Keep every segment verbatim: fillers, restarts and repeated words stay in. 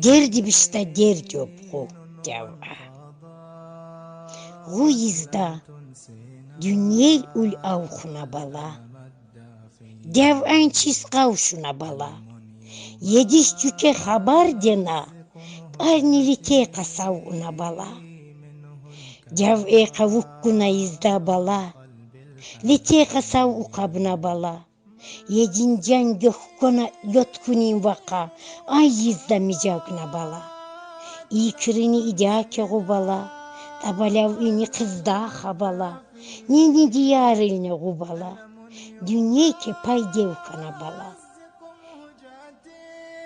Дерди бишта дердёб гъу дявъа. Гъу йизда дюньел уль авхуна бала. Дявъан чиз къавшуна бала. Едиш жуьке хабар дена, къарни лите къасав уна бала. Дявъе къавуккуна йизда бала. Лите къасав укъабна бала. Един жан гёхкона ёткунин вака, ай йизда мижагна бала. Икрини идяке гъу бала, табалав ини къызда хабала, нини диярилне гъу бала. Дюньеке пай девкана бала.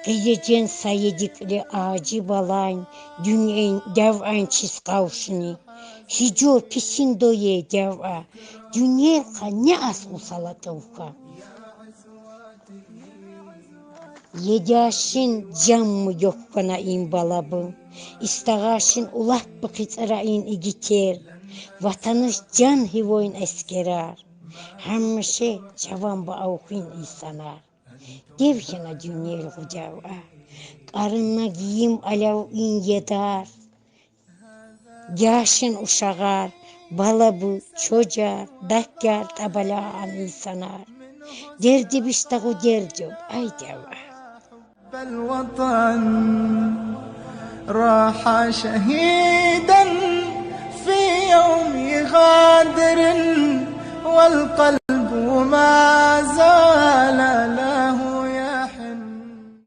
Къиечен са едикле ажи балан, дюньен дявъан чиз къавшуни. Ши жо писин дое дявъа, дюньел къа не аз усала товка. Едяшин жан мы ёхкана ин балабы, истагъашин улатбы къицъра ин игитер, ватаныш жан гьивойн эскерар. Гьамише жаван ба авхин инсанар. Девкена дюньел гъу дявъа. Къарынна гийим алав ин едар. Яшин ушагъар, балабы, чожар, даккар, табалягъан инсанар. Дерди бишта гъу дердёб, ай дявъа. الوطن راح شهيدا في يوم غادر والقلب ما زال